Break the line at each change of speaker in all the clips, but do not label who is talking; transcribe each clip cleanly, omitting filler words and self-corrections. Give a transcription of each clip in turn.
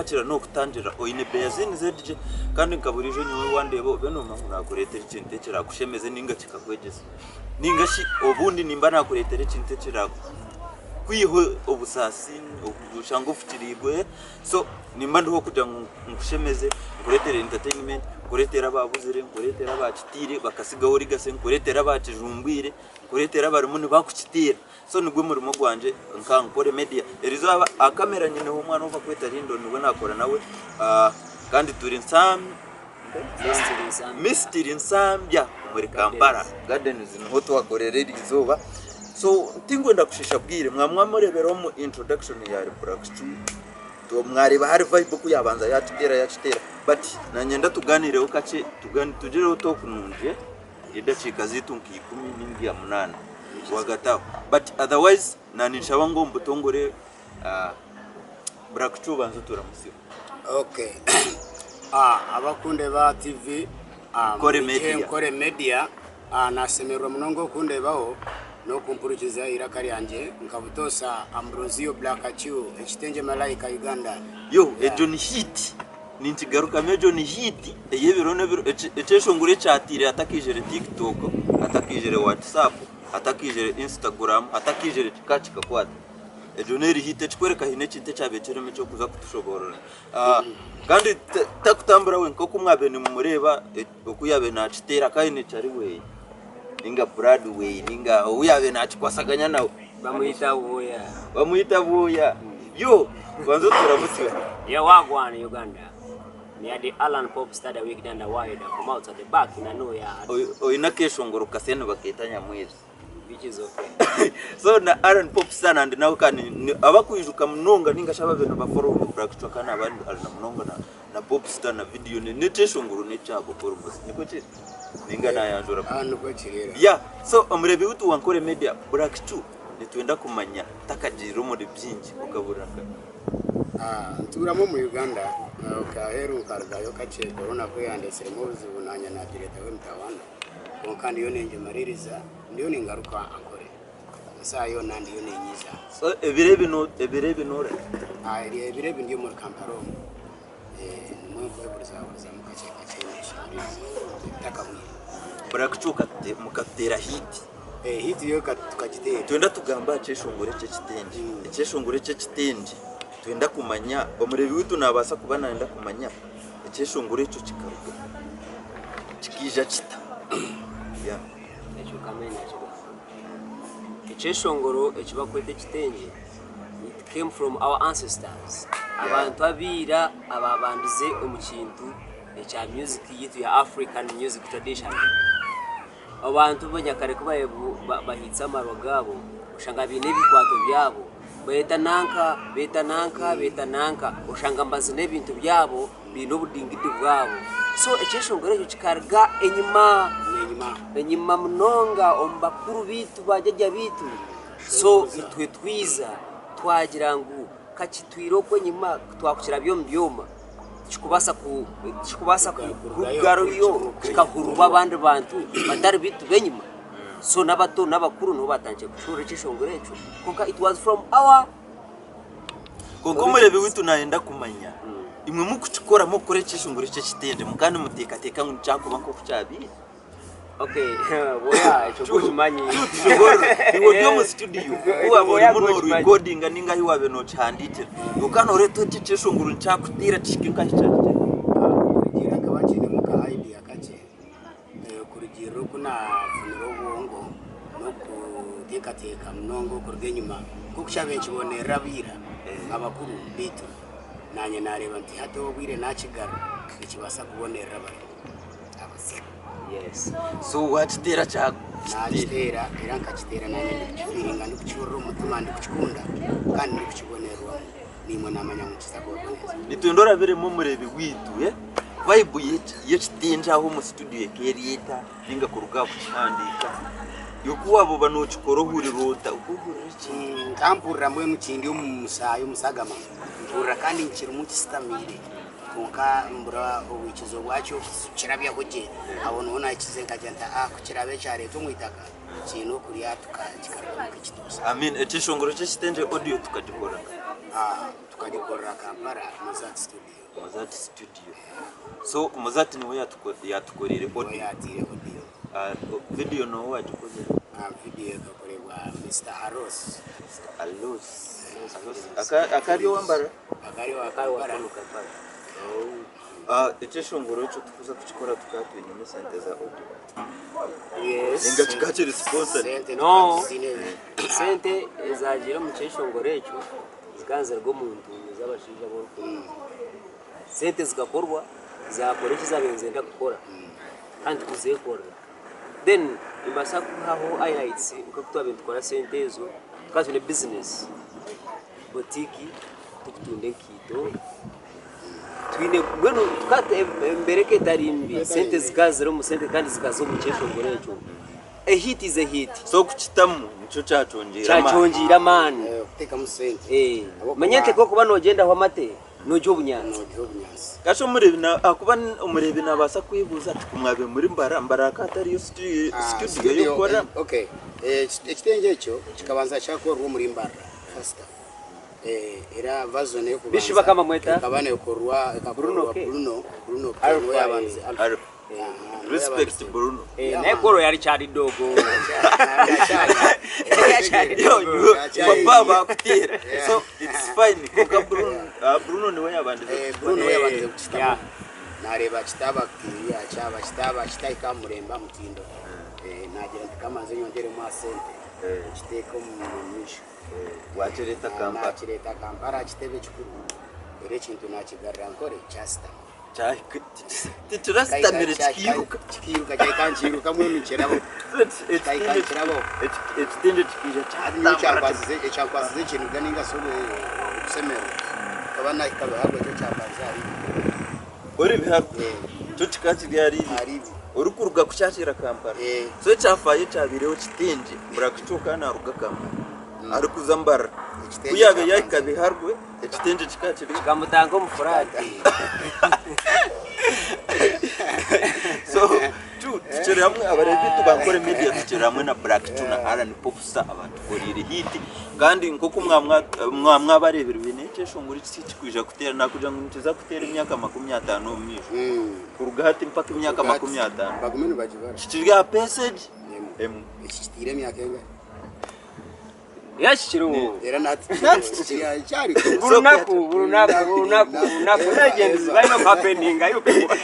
N'okukwakira n'okutangirira oine Beazin ZJ kandi nka buriijo nyowe wandeeba obe noomanya ngu naakureetera ekintu ekiraakushemeze nainga kikakwegyesa. Nainga shi obundi nimba naakureetera ekintu ekiraakwiha obusaasi oshange ofukiriirwe so nimba ndiho kugira ngu nkushemeze, nkureetere entertainment, nkureetere abaabuzire, nkureetere abaakitiire bakasigaho legacy, nkureetere abaakijumbwire, nkureetere abarimu nibakukitiira. So nigwo murimo gwangye nka Ankole Media. Erizooba aha camera nyineho omwana ou bakweta Lindon niwe nakora nawe kandi turi Misitiri Nsambya omuri Kampala Gardens niho twakorera erizooba. So tinkwenda kushiisha bwire mwaba mwamureebera omu introduction ya Black Stew mwareeba hari vibe oku yabanza yakiteera yakiteera but nanyenda tuganireho kakye tugireho talk nungi. Edakiika zaitu nka ikumi ninga munaana rwagati aho but otherwise naninshaba ngu omu butongore Black Chu obanze oturamutsye.
Okay. Abakundeba TV
Nkore Media.
Nkore Media nasemererwa munonga okundebaho n'okumpurikiza eiraka ryangye nka butoosa Ambrosio Black Chu ekitengye Malaika Uganda.
Yo egyo ni hit. Ninkigarukamu egyo ni hit ey'ebiro n'ebiro ekyeshongoro ekyataire hatakaijire TikTok, hatakaijire WhatsApp, hatakaijire Instagram, hatakaijire kika kikakwata. Egyo n'eri hit ekikworeka haine ekintu ekyabaire kirimu eky'okuza kutushoboorora. Kandi takutambura wenka nk'oku mwabaire nimumureeba oku yaabaire naakiteera akaba aine Chali weeye ninga Brad weeye ninga ou yaabaire naakikwasaganya nawe.
Bamwita Bwoya.
Bamwita Bwoya. Yo, banza oturamutsye.
Yeah, wagwan Uganda. Me are the Alan Pop star the wicked and the wild from out at the back in a new yard.
Oine akeshongoro kasya nibakeeta Nyamwezi.
Which is okay.
So na Alan Pop star nandi nawe kandi abakwijuka munonga ninga shi ababaire nibafollowinga Black Chwa kandi abandi ari na munonga na na Pop star na video n'ekyeshongoro n'ekyabo almost nikwo kiri? Ninga nayanjura kubi?
Ah, nikwo kiri era.
Yeah, so omureebi witu wa Nkore Media Black Chu Nitwenda kumanya takagiire omuri bingi okaburira nkahi?
Ntuuramu omu Uganda aheeru nkarugayo kakye corona ku yandetsiremu obuzibu naanye nagireetaho emitawaana kwonka ndiyo ningimariiriza ndiyo ningaruka Ankole esaaha yoona ndiyo ninyiza.
So ebiro ebi ebiro ebi norahi?
Ebiro ebi ndi omuri Kampala omu nimwo nkwehurizaahurizamu kakye kakye neshemererwa ntakahweire.
Burakucuuka mukatuteera hit.
Hit yo tukagiteera.
Nitwenda tugambe aha kyeshongoro eky'ekitengye. Ekyeshongoro eky'ekitengye nitwenda kumanya, omureebi waitu naabaasa kuba naayenda kumanya ekyeshongoro ekyo kikaruga hi? Kikaija kita?
Ekyo kambe nakigamba. Ekyeshongoro eki barikweta ekitengye it came from our ancestors, abantu aba ira abaabandize omu kintu ekya music yaitu ya African music tradition. Abantu banyakare ku bahiitse amarwa gaabo, oshanga baine ebikwato byabo, beeta nanka, beeta nanka, beeta nanka, oshanga nibazina ebintu byabo baine obudingidi bwabo. So ekyeshongoro ekyo kikaruga enyima, enyima munonga omu bakuru baitu bajajja baitu. So itwe twiza twagira ngu kakitwire okwo enyima twakukirabya omu byoma. Tikikubaasa ku tikikubaasa kugaruyo kikahurirwa abandi bantu batari baitu b'enyima. So n'abato n'abakuru nibo baatandikire kukihuurira ekyeshongoro ekyo kwonka it was from our
Kwonka omureebi waitu naayenda kumanya imwe mukukikora mukukora ekyeshongoro eky'ekitengye mukaba nimuteekateeka ngu nikyakuba nk'oku kyabaire?
Okay, bwoya ekyo gokimanyi.
Tushoboorore. Iwe ori omu studio, ku waaba orimu noorikodinga ninga ahi waabaire nookihandiikira, kwonka nooreeta oti ekyeshongoro nikyakuteera kihike nk'ahi kyahikire.
Kurugiirira nkaba nkiinemu ka idea kakye, kurugiirira oku naafunire obwongo n'okuteekateeka munonga okuruga enyima nk'oku kyabaire nikibonerera aba ira abakuru baitu, naanye naareeba nti hati obwire naakigarura nikibaasa kubonerera bari.
Yes.
So wakiteera kya
Nakiteera era nkakiteera nanye ndikukifiiringa ndikukihurira omu mutima ndikukikunda kandi ndikukibonerwamu naimwe namanya ngu nikiza kubaboneza.
Nitwenda orabiremu omureebi waitu eh vibe y'ekitengye aho omu studio eka eri eta ninga kuruga aha kukihandiika iwe ku waaba oba nokikora ohurira ota ohurira ki?
Nka mpurira mbwenu kindi omu musaayi omu shagama mpurira kandi nkirimu nkisitamiire. Kwonka mbura obwikizo bwakyo kukirabyaho gye. Aho niho naakize nkagira nti, Ah, ku kiraabe kyareetwa omu itaka, kiine okurya kikarugamu nk'ekituusa.
Amiina. Ekyeshongoro ky'ekitengye audio tukagikora.
Tukagikorera Kampala, Mozart Studio.
Mozart Studio. So Mozart niwe yatukoreire
Niwe
audio.
yatiire audio.
Video nowe wagikozire?
Video ekakorebwa Mister Aros.
Mister Alos. Alos. Akari owa Mbarara?
Akari owa
Akari owa
Kampala.
Kampala.
Ekyeshongoro ekyo tukuza kukikora tukaba twinemu esente za audio.
Yes.
Ninga kikaba kiri sponsored?
Sente
No.
tukazine.
Sente ezagiire omu kyeshongoro ekyo zikaba nizirga omu ntuuyo z'abashaija b'orukundo. Sente zikakorwa zakora eki zabaire nizenda kukora kandi tikuzekorera. Then nimbaasa kuhaho highlights nk'oku twabaire nitukora sente ezo, tukaba twine business boutique turikutunda enkaito, twine mbwenu tukaba embeera ekaba etari mbi, sente zikaba zirimu sente kandi zikaza omu kyeshongoro ekyo. A hit is a hit.
So kukitamu nikyo kyakyongyeire amaani.
Kyakyongyeire amaani.
Okuteekamu sente.
Manya nti ku orikuba noogyendaho amate, nogiha obunyaatsi.
Nogiha obunyaatsi.
Kasha omureebi ahakuba omureebi naabaasa kwebuuza ati ku mwabaire muri Mbarara, Mbarara ka hatariyo studio y'okukora?
Okay, ekitengye ekyo kikabanza kyakorwa omuri Mbarara first. Era version ey'okubanza
Bishi bakamamweta?
ekaba nekorwa ekakorwa
Bruno K.
Bruno, Bruno K
Alpha,
niwe yabandize
eh.
Alpha.
Aha, niwe
Respect
yabandize.
Bruno.
Naye koro yari kyari dogo.
Yo, yo, papa bakuteera. So it's fine. Konka Bruno, Bruno niwe yabandize
Eh,
kukikora.
Bruno niwe yabandize
Eh,
kukitamu.
yeah.
Nareeba kitaba kiriya kyaba kitaba kitahika aha murembe aha mutindo. Nagira nti kamanze nyongyeremu aha sente nkiteeke omu maisho.
Wakireeta Kampala.
Nakireeta Kampala aha kitebe ekikuru. Reero ekintu nakigarura Ankole kyasitama.
Kyahika tikirasitamire kikiiruka.
Kikiiruka kyahika nikiiruka mbwenu nikirabaho. Kyahika nikirabaho.
Ekitengye kikaija
Hati nyowe
kyatambura.
ekyankwasize ekiniga ninga shi okushemererwa nkaba nahika Biharwe ekyo kyambanza ahari ibi.
Ori Biharwe? Kyo kikaba kiri ahari ibi?
Ahari ibi.
Orikuruga kukyakira Kampala? So ekyafaayo ekyabaireho kitengye Burakicu akaba naaruga Kampala arikuza Mbarara. Ku yaabaire yaahika Biharwe, ekitengye kikaba kiri.
Kikamutanga omu furaati.
So tukiri hamwe abareebi baitu ba Nkore Media tukiri hamwe na Black Tuna Allan Popstar abatukoreire hit kandi nk'oku mwamwabareebire baine ekyeshongoro ekirikwija kuteera nakugira ngu nikiza kuteera emyaka 50 omu maisho kuruga hati mpaka emyaka 50.
Bagume nibagibara.
Kikiri aha peesa egi emwe.
Eki kitiire emyaka engahi?
Era kikiriho.
Era nahati kikiriho.
Burunaku, burunaku, burunaku, burunaku. Legends balina okuhapeninga you people.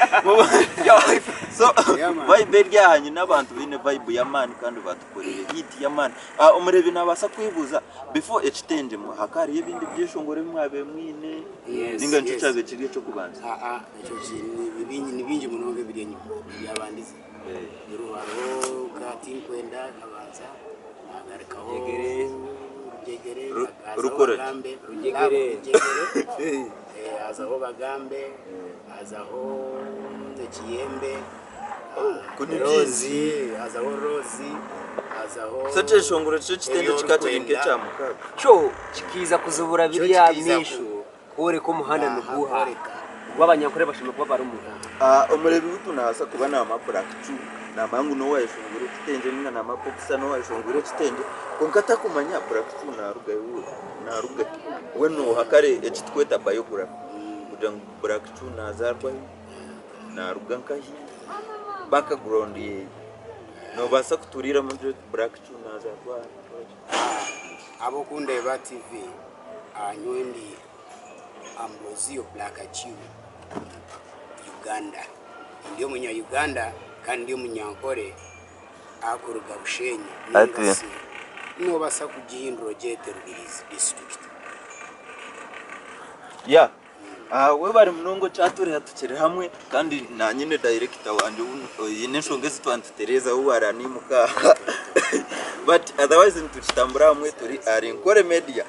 So
Yeah, man.
vibe eri ahanyu n'abantu baine vibe y'amaani kandi batukorire hit y'amaani. Ah, omureebi naabaasa kwebuuza before ekitengye hakaba hariyo ebindi byeshongoro ebi mwabaire mwine
Yes,
ninga nikyo
yes.
kyabaire kiri eky'okubanza?
Aa, ekyo ni bingi munonga ebiri enyima ebyabandize. Hariho nka Tinkwenda akabanza, hagarukaho
Rujegere.
Rujegere, hazaho
Rukora ki?
Bagambe,
Rujegere.
Rujegere, hazaho Bagambe, hazaho Ekiyembe,
Ku ni
Rozi, hazaho Rozi, hazaho
So ekyeshongoro kyo ekitengye kikaba kiri nk'ekya mukaaga.
Kyo kikiiza kuzibura
Kyo
biri aha
kikiiza
maisho kworeka omuhanda
Aha,
niguha
kworeka.
ogu abanyankore bashemereire kuba barimu.
Omureebi witu nabaasa kuba naamanya Black Chu, naamanya ngu n'owayeshongora ekitengye ninga naamanya Popstar n'owayeshongora ekitengye kwonka atakumanya Black Chu naaruga hi, naaruga hi. We nooha kare eki turikweta biography kugira ngu Black Chu naazaarwa hi, naaruga nkahi, background ye. Noobaasa kuturiiramu ogira oti Black Chu naazaarwa aha nakora ki?
Ab'okundeeba TV, nyowe ndi Ambrosio Black Chew Uganda. Ndi omunya Uganda kandi ndi omunyankore akuruga Bushenyi ninga shi nobasa kugihindura ogyete Rubirizi district.
Yeah. Webare munonga okyaturiha tukiri hamwe kandi nanyine director wangye oine enshonga ezi twaba nitutereeza we waraniimuka aha but otherwise nitukitambura hamwe turi ahari Nkore Media.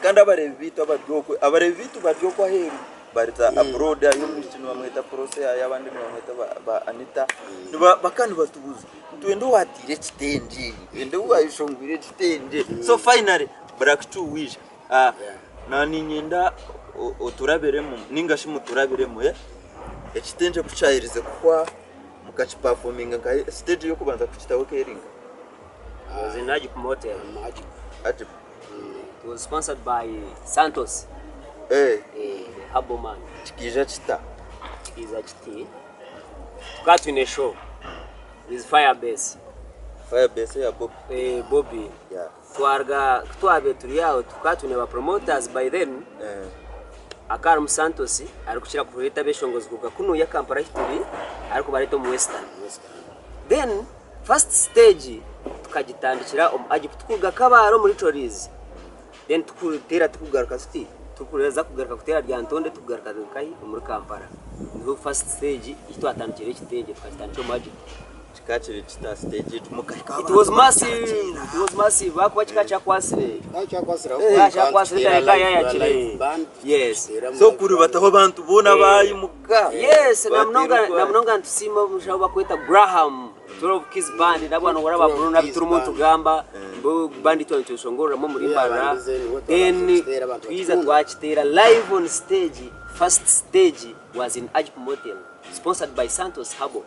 Kandi abareebi baitu abari okwe, abareebi baitu bari okwe aheeru bari za abroad hariyo omwishiki nibamweta Prossy hariyo abandi nibamweta ba Anita bakaba nibatubuuza nti wenda owateire ekitengye, wenda owayeshongwire ekitengye so finally Black Chu waija. Naaniinyenda oturabiremu ninga shi muturabiremu ekitengye ku kyaherize kuhwa mukakipafominga nka siteegi y'okubanza kukitaho ekaba eri nkahi?
Was in Agip Motel.
Agip.
Agip.
It was sponsored by Santos.
Eh,
Eh, Herbal Man.
Kikaija kita?
Kikiiza kiti, tukaba twine show with Firebase.
Firebase ya Bobi.
Eh, Bobi.
Yeah.
Twaruga ku twabaire turi aho tukaba twine ba promoters by then.
Eh.
Akaba arimu Santos arikukira kureeta abeshongozi kuruga kunuya Kampala ahi turi arikubareeta omu Western. Then first stage tukagitandikira omu Agip tukuruga Kabale omuri Chorizi then tukuteera tukugaruka tuti tukuza kugaruka kuteera Lyantonde tukugaruka nkahi omuri Kampala. Niho first stage ei twatandikire ekitengye tukakitandikira omu Agip.
Kikaba kiri kita stage egyo mukahika
It was massive, it was massive ahakuba kikaba kyakwasire.
Kikaba
kyakwasire tareka yayakire. Yes.
So kuribataho abantu boona bayimuka.
Yes, namunonga namunonga nitusiima omushaho bakweta Graham 12 Keys Band nabwo nohura ba Bruno nabi turimu nitugamba bo band itwe nitweshongoreramu omuri Mbarara then twiza twakiteera live on stage first stage was in Agip Motel sponsored by Santos Herbal.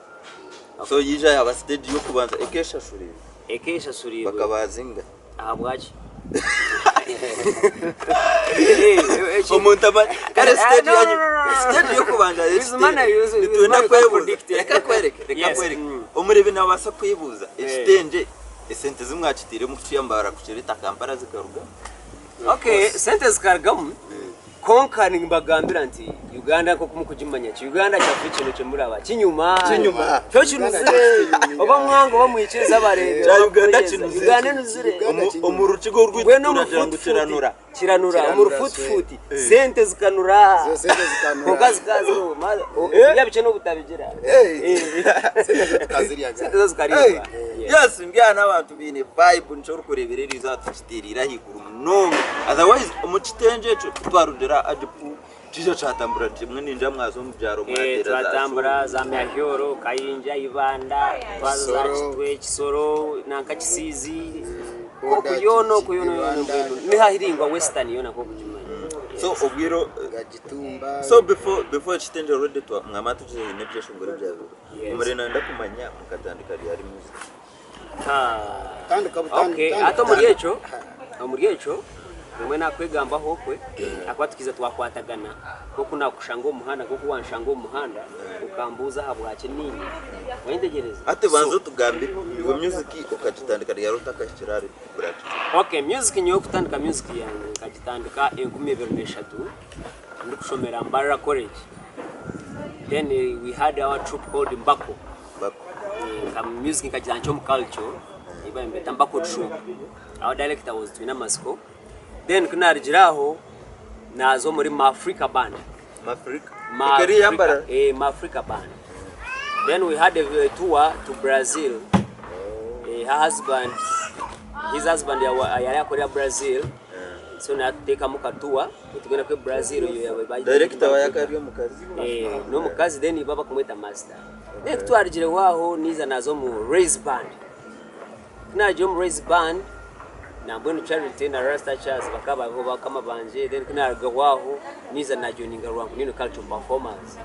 So yaija yaba stage y'okubanza ekeshashuriirwe.
Ekeshashuriirwe.
Bakabazinga.
Ahabwaki?
Omuntu aba kare stage yanyu stage y'okubanza nitwenda kwebuuza reka kwereke reka kwereke omurebi nabaasa kwebuuza ekitengye esente zi mwakiteiremu kukiyambara kukireta Kampala zikarugamu?
Okay, sente zikarugamu Kwonka nimbagambira nti Uganda nk'oku mukugimanya ki Uganda kyaffe kino kyemuraba kinyuma.
Kinyuma.
Kyo kinuzire. Oba mwanga oba mwikirize abareebi.
Kya Uganda kinuzire.
Uganda enuzire.
Omu rukiga orwaitu
Mbwenu omu
turagira ngu
futi futi
kiranura.
Kiranura. Omu
Kiranura
rufuti
swe.
futi sente zikanura.
Zo sente zikanura.
Kwonka zikaza okurya bikye n'obutabigira.
Sente zo tukazirya ga.
Sente zo zikaribwa. Yes.
Yes, mbwenu abantu baine vibe nikyo orikureebera eriizooba tukiteereire ahaiguru munonga. Otherwise omu kitengye ekyo titwarugire aha Agipu kiija kyatambura kimwe ningira mwaza omu byaro
Eh,
mwateera za
twatambura
show.
za Myahyoro, Kayinja, Ibanda, twaza za
Kisoro.
Kitwe, Kisoro, nanka Kisiizi,
Koda,
oku yoona oku yoona yoona
Ibanda.
mbwenu nihahiringwa Western yoona nk'okugimanya.
So obwire
Gagitumba.
so before before ekitengye already twa mwamara tugize haine ebyeshongoro ebyabire.
Yes.
Omuri nayenda kumanya mukatandika ryari music.
Tandika butandika.
Okay, hati omuri ekyo, omuri ekyo nimwe nakwegambaho okwe ahakuba tukiza twakwatagana nk'oku nakushanga omu muhanda nk'oku wanshanga omu muhanda okambuuza ahabwaki ninye wayetegyereza.
Hati banza otugambire iwe music okagitandika ryari otakahikire ahari Black Joe?
Okay, music nyowe kutandika music yangye nkagitandika 2003 ndikushomera Mbarara College then we had our troupe called Mbako.
Mbako.
Nka music nkagira nkye omu culture ei baabaire nibeeta Mbako Troupe. Our director was Twinamasiko. Then ku naarugire aho naaza omuri Maafrika Band.
Maafrika? Eka eri eya Mbarara?
Eh, Maafrika Band. Then we had a tour to Brazil. Eh, her husband, his husband yari akorera Brazil. So naatuteekamu ka tour nitugenda kwe Brazil.
Director waayo akaba ari omukazi?
Eh, n'omukazi then babakumweta master. Then ku twarugireho aho naiza naaza omu Raise Band. Ku naarugire omu Raise Band, nambwenu Charity na Rasta Charles bakaba bariho bakama bangye, then ku naarugaho aho naiza naajoininga Rwankunino Cultural Performers.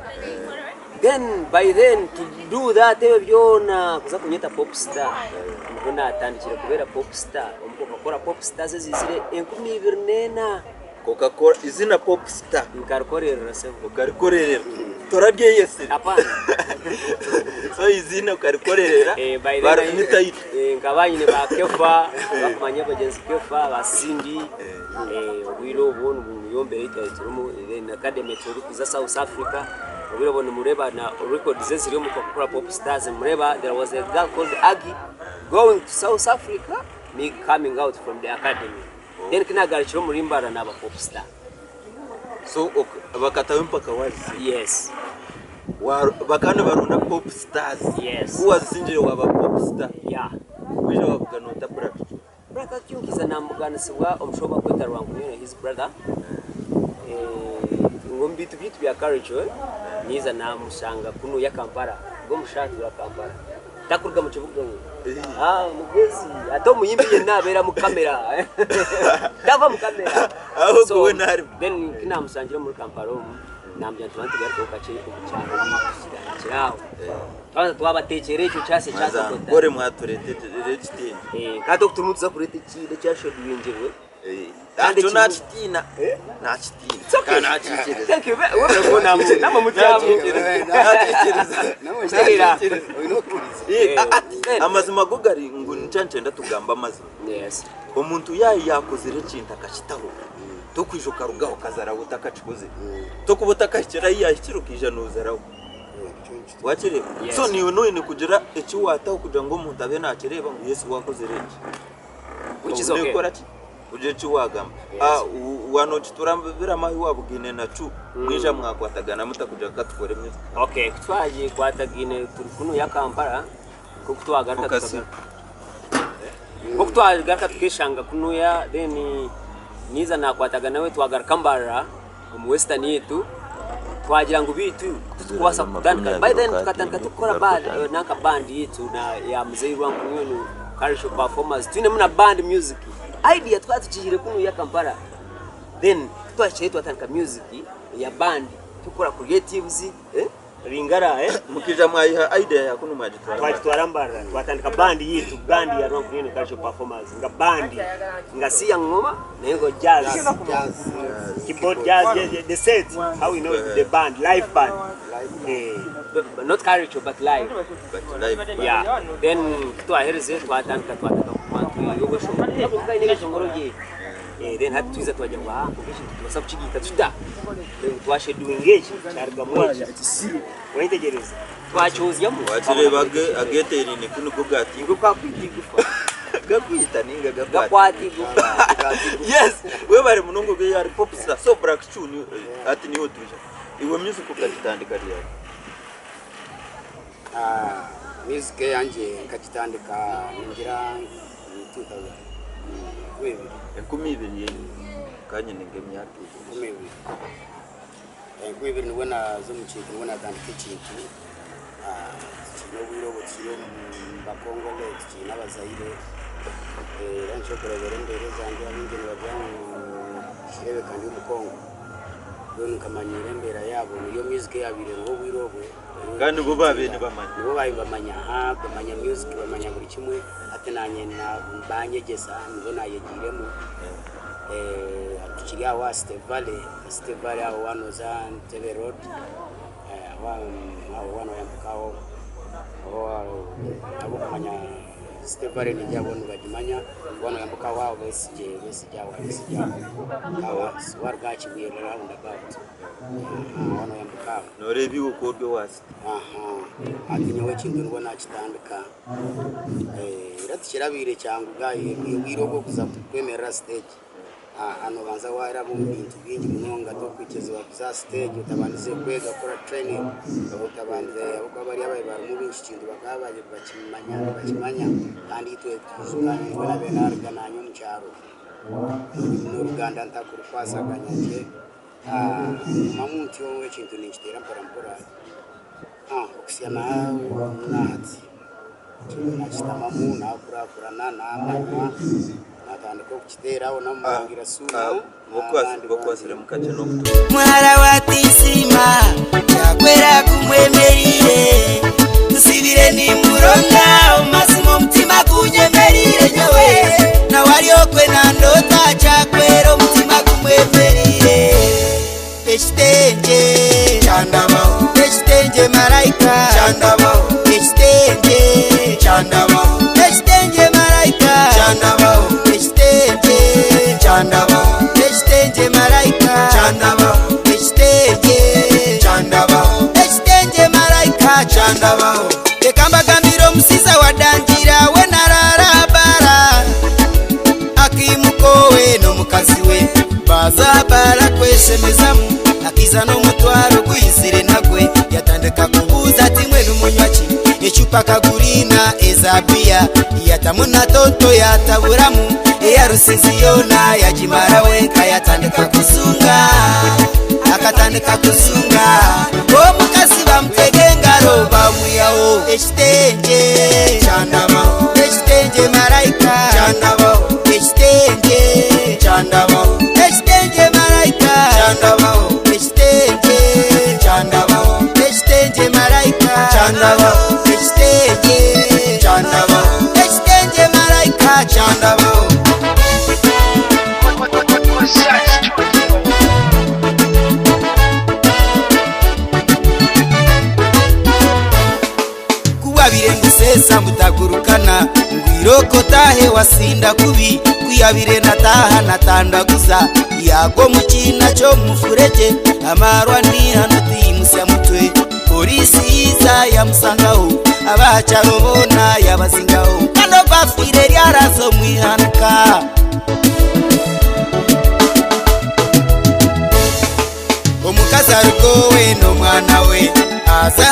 Then by then to do that ebyo byona kuza kunyeta pop star, nibwo naatandikire kubeera pop star omu Coca-Cola Pop Stars eziizire 2004.
Coca-Cola, izina pop star.
Nkarikorerera sebo.
Okarikorerera. Toraryeyesire.
Hapana.
So izina okarikorerera.
Eh, by then
Bar
I-
ni title.
Eh, nkaba nyine ba Kefa, bakumanya bagyenzi Kefa, ba Cindy. Eh, obwire obwo niyo mbeera ei twari turimu then academy turikuza South Africa. Obwire obwo nimureeba na records eziri omu Coca-Cola Pop Stars nimureeba there was a girl called Aggie going to South Africa, me coming out from the academy. Then ku naagarukire omuri Mbarara naaba pop star.
So bakataho empaka wazisinga?
Yes.
Bakaba nibaronda pop stars.
Yes.
Ku wazisingire waaba pop star.
Yeah.
Waija waabugana ota Black Joe?
Black Joe nkiza naamubuganisibwa omushaho barikweta Rwankunyono his brother. Ngu omu bintu byaitu bya culture naiza naamushanga kunuya Kampala. Ogwo omushaho atuura Kampala. Takuruga mu kibuga we. Ah, mugezi. Ate omuyimbi yenna abeera mu kamera. Tava mu kamera.
Aho
So,
we nari.
Then kinamusangire muri Kampala omu namugira nti tubanze tugarukeho kakye omu kyaro kitandikire aho. Twabanza twabatekyera ekyo kyase kyatokota.
Kore mwatureteire ekitengye.
Eh, kandi oku turimu tuza kureeta ekindi ekyasheduringirwe. Kandi
Ekyo
ekibu-
nakitiina nakitiina
It's okay.
Kandi nakiikiriza
Thank you. Wewe kuona namwe mutyamu.
Nakiikiriza.
Kitegeera.
Olina okukkiriza.
Eh, ati amazima go gari ngu nikyo nikyenda tugambe amazima.
Yes.
Omuntu yaayi yakozire ekintu akakitaho tokwija okarugaho okazaraho otakakikozire. Tokuba otakahikire ahu yaahikire okaija noozaraho. Wakireeba?
Yes.
So naiwe noine kugira eki waataho kugira ngu omuntu abe naakireeba ngu yes waakozire eki.
Which is
Obone
okay.
kukora ki? Kugira eki waagamba.
Yes.
Ah, waanokiturabiramu ahu waabugaine na Chu, mwija mwakwatagana muta kugira ngu katukore music?
Okay, kutwagikwatagaine turi kunuya Kampala, nk'oku twagaruka
Focus.
Nk'oku twagaruka tukeshanga kunuya then niiza nakwatagana nawe twagaruka Mbarara omu Western yaitu twagira ngu beitu titukubaasa kutandika by then tukatandika tukukora band nanka band yaitu ya Muzei Rwankunyonyo Cultural Performers twinemu na band music idea tukaba tugiihire kunuya Kampala then kutwahikire twatandika music ya band tukukora creatives Ringara eh.
Mukaija mwayiha idea ya kunu mwagitwara Mbarara.
Twagitwara Mbarara twatandika band yitu band ya Rwankunyonyo Cultural Performers nga band nga si ya ngoma naye ngo jazz
Jazz.
keyboard jazz yes, yes, the set how we know the band live band eh not cultural but live
But live band.
yeah then kutwahereze twatandika twatandika kubantu yogosho ebishongoro bye eh then hati twiza twagira ngu ah konka ekintu nitubaasa kukigiita tuta then twasheduinga eki kyarugamu eki Wayetegereza? Twakyozyamu.
Wakireeba ageteeraine ku nigo gaata
Nigo gakwita igufa.
Gakwita ninga gakwata?
Gakwata igufa.
Yes! Webare munonga ogwo yaari Popstar. So Black Chu hati niiwe otwija. Iwe music okagitandika ryari?
Music eyangye nkagitandika ningira ni 2000, 2000.
2000 kanyine nk'emyaka ebiri.
2000. 2000 nibwo naaza omu kintu nibwo naatandika ekintu tukiine obwire obwo tukiri omu bakongole tukiine abazaire era nikyo orikureebera embeera ezangye abaingi nibagira ngu nikireebeka ndi omukongo mbwenu nkamanyiira embeera yaabo niyo music eyaabaire eriho obwire obwo.
Kandi nibo baabaire nibamanya.
Nibo baabaire nibamanya bamanya music bamanya buri kimwe hati naanye banyegyesa nibwo naayegiiremu. Tukiri aho aha City Valley, City Valley aho waaba nooza Entebbe road, aho waaba nooyambuka aho, ahabw'okumanya City Valley ningira bo nibagimanya, waaba nooyambuka aho aha Besigye, Besigye aho aha Besigye aho, waaruga aha Kibuye round about, waaba nooyambuka aho.
Nooreeba iwe oku ori owa City.
Hati nyowe ekintu nibwo naakitandika. Era tikirabaire kyangu obwire obwo kuza kwemerera aha siteegi. Noobanza waaraba omu bintu bingi munonga torikwikiriziibwa kuza aha siteegi otabandize kwega kukora training, otabandize ahabw'okuba bariya ababaire barimu baingi ekintu bakaba nibakimanya kandi itwe twijuka nyowe naabaire naaruga naanye omu kyaro n'oruganda ntakurukwasaganya gye, ngumamu ntyo ekintu ninkiteera mpora mpora. Okuhitsya nahati nakishutamamu nakurakurana namanywa natandika okukiteeraho namurangira suuna n'abandi.
Muhara wa Tinsiima Kyakwera kumwemereire Nsibire nimuronda omu mazima omutima gunyemereire nyowe Nawe ari okwe nandoota Kyakwera omutima gumwemereire Ekitengye kyandabaho Ekitengye malaika kyandabaho Ekitengye kyandabaho Ekitengye malaika kyandabaho Ekitengye kyandabaho Ekitengye malaika kyandabaho Ekitengye kyandabaho Ekitengye malaika kyandabaho Reka mbagambire omusiza wa Dangira we naraara aha baara Akaimuka owe n'omukazi we baaza aha baara kweshemezamu. Akaiza n'omutwaro gwizire nagwe yatandika kubuuza ati mbwenu munywa ki? Ecupa akagura ina eza biya yatamu na toto yataburamu eya Rusizi yoona yagimara wenka yatandika kuzunga akatandika kuzunga omukazi bamutega engaro bamwihaho ekitengye kyandabaho ekitengye maraika kyandabaho ekitengye kyandabaho ekitengye maraika kyandabaho ekitengye kyandabaho ekitengye maraika kyandabaho ekitengye kyandabaho ekitengye maraika kyandabaho. Iroko otahe wasinda kubi, ku yabire nataaha natandaguza, yagwa omu kiina ky'omu mufuregye, amarwa nihano tiyimusya mutwe. Polisi yiza yamusangaho, abakyaro boona yabazingaho, kandi ogwo afiire ryaraza omu ihanika. Omukazi aruga owe n'omwana we, aza.